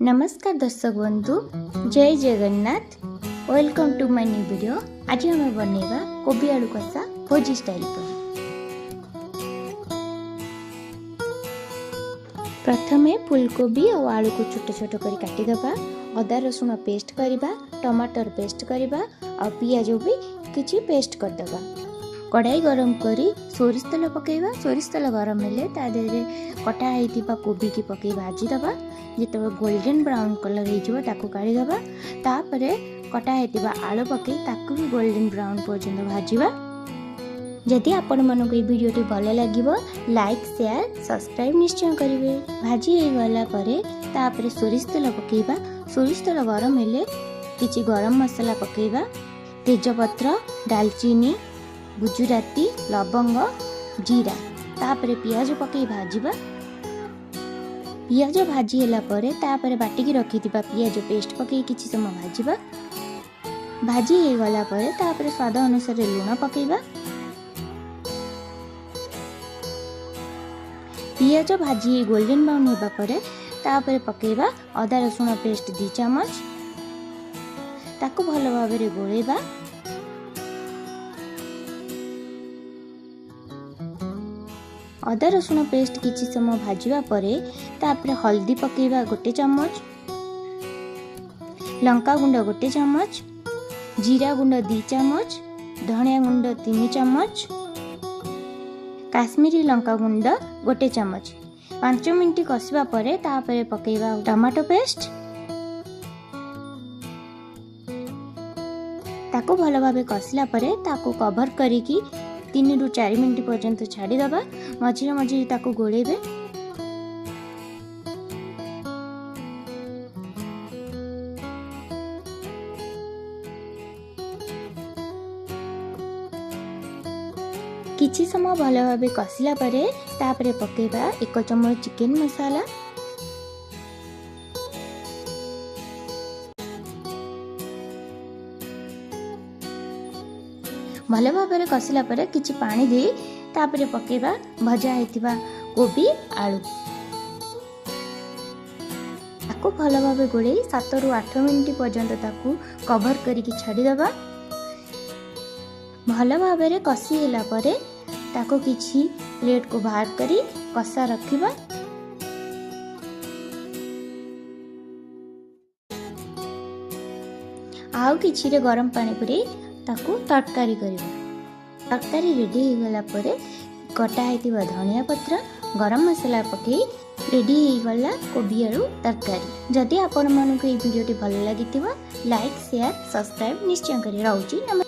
ନମସ୍କାର ଦର୍ଶକ ବନ୍ଧୁ, ଜୟ Jagannath. Welcome to my new video. ଆଜି ଆମେ ବନେଇବା କୋବି ଆଳୁ କଷା ଭୋଜି ଷ୍ଟାଇଲ୍ ପରି। ପ୍ରଥମେ ଫୁଲକୋବି ଆଉ ଆଳୁକୁ ଛୋଟ ଛୋଟ କରି କାଟିଦେବା। ଅଦା ରସୁଣ ପେଷ୍ଟ କରିବା, ଟମାଟର ପେଷ୍ଟ କରିବା ଆଉ ପିଆଜ ବି କିଛି ପେଷ୍ଟ କରିଦେବା। କଡ଼ାଇ ଗରମ କରି ସୋରିଷ ତେଲ ପକାଇବା। ସୋରିଷ ତେଲ ଗରମ ହେଲେ ତା ଦେହରେ କଟା ହେଇଥିବା କୋବିକି ପକାଇ ଭାଜିଦେବା। ଯେତେବେଳେ ଗୋଲ୍ଡେନ୍ ବ୍ରାଉନ୍ କଲର୍ ହେଇଯିବ, ତାକୁ କାଢ଼ିଦେବା। ତାପରେ କଟା ହେଇଥିବା ଆଳୁ ପକାଇ ତାକୁ ବି ଗୋଲ୍ଡେନ୍ ବ୍ରାଉନ୍ ପର୍ଯ୍ୟନ୍ତ ଭାଜିବା। ଯଦି ଆପଣମାନଙ୍କୁ ଏହି ଭିଡ଼ିଓଟି ଭଲ ଲାଗିବ, ଲାଇକ୍, ସେୟାର, ସବସ୍କ୍ରାଇବ୍ ନିଶ୍ଚୟ କରିବେ। ଭାଜି ହେଇଗଲା ପରେ ତାପରେ ସୋରିଷ ତେଲ ପକାଇବା। ସୋରିଷ ତେଲ ଗରମ ହେଲେ କିଛି ଗରମ ମସଲା ପକାଇବା। ତେଜପତ୍ର, ଡାଲଚିନି, ଗୁଜୁରାତି, ଲବଙ୍ଗ, ଜିରା। ତାପରେ ପିଆଜ ପକାଇ ଭାଜିବା। ପିଆଜ ଭାଜି ହେଲା ପରେ ତାପରେ ବାଟିକି ରଖିଥିବା ପିଆଜ ପେଷ୍ଟ ପକାଇ କିଛି ସମୟ ଭାଜିବା। ଭାଜି ହେଇଗଲା ପରେ ତାପରେ ସ୍ୱାଦ ଅନୁସାରେ ଲୁଣ ପକାଇବା। ପିଆଜ ଭାଜି ହେଇ ଗୋଲ୍ଡେନ୍ ବ୍ରାଉନ୍ ହେବା ପରେ ତାପରେ ପକାଇବା ଅଦା ରସୁଣ ପେଷ୍ଟ 2 ଚାମଚ। ତାକୁ ଭଲ ଭାବରେ ଗୋଳେଇବା। ଅଦା ରସୁଣ ପେଷ୍ଟ କିଛି ସମୟ ଭାଜିବା ପରେ ତାପରେ ହଳଦୀ ପକାଇବା 1 ଚାମଚ, ଲଙ୍କା ଗୁଣ୍ଡ 1 ଚାମଚ, ଜିରା ଗୁଣ୍ଡ 2 ଚାମଚ, ଧନିଆ ଗୁଣ୍ଡ 3 ଚାମଚ, କାଶ୍ମୀରୀ ଲଙ୍କା ଗୁଣ୍ଡ 1 ଚାମଚ। 5 ମିନିଟ୍ କଷିବା ପରେ ତାପରେ ପକାଇବା ଟମାଟୋ ପେଷ୍ଟ। ତାକୁ ଭଲ ଭାବେ କଷିଲା ପରେ ତାକୁ କଭର କରିକି 3ରୁ 4 ମିନିଟ୍ ପର୍ଯ୍ୟନ୍ତ ଛାଡ଼ିଦେବା। ମଝିରେ ମଝିରେ ତାକୁ ଗୋଳେଇବେ। କିଛି ସମୟ ଭଲ ଭାବେ କଷିଲା ପରେ ତାପରେ ପକାଇବା 1 ଚାମଚ ଚିକେନ ମସଲା। ଭଲ ଭାବରେ କଷିଲା ପରେ କିଛି ପାଣି ଦେଇ ତାପରେ ପକାଇବା ଭଜା ହେଇଥିବା କୋବି ଆଳୁ। ତାକୁ ଭଲ ଭାବେ ଗୋଳେଇ 7ରୁ 8 ମିନିଟ୍ ପର୍ଯ୍ୟନ୍ତ ତାକୁ କଭର କରିକି ଛାଡ଼ିଦେବା। ଭଲ ଭାବରେ କଷି ହେଲା ପରେ ତାକୁ କିଛି ପ୍ଲେଟ୍କୁ ବାହାର କରି କଷା ରଖିବା। ଆଉ କିଛିରେ ଗରମ ପାଣି ପୁରେଇ ତାକୁ ତରକାରୀ କରିବା। ତରକାରୀ ରେଡ଼ି ହେଇଗଲା ପରେ କଟା ହେଇଥିବା ଧନିଆ ପତ୍ର, ଗରମ ମସଲା ପକାଇ ରେଡ଼ି ହେଇଗଲା କୋବି ଆଳୁ ତରକାରୀ। ଯଦି ଆପଣମାନଙ୍କୁ ଏହି ଭିଡ଼ିଓଟି ଭଲ ଲାଗିଥିବ, ଲାଇକ୍, ସେୟାର, ସବସ୍କ୍ରାଇବ୍ ନିଶ୍ଚୟ କରି। ରହୁଛି, ନମସ୍କାର।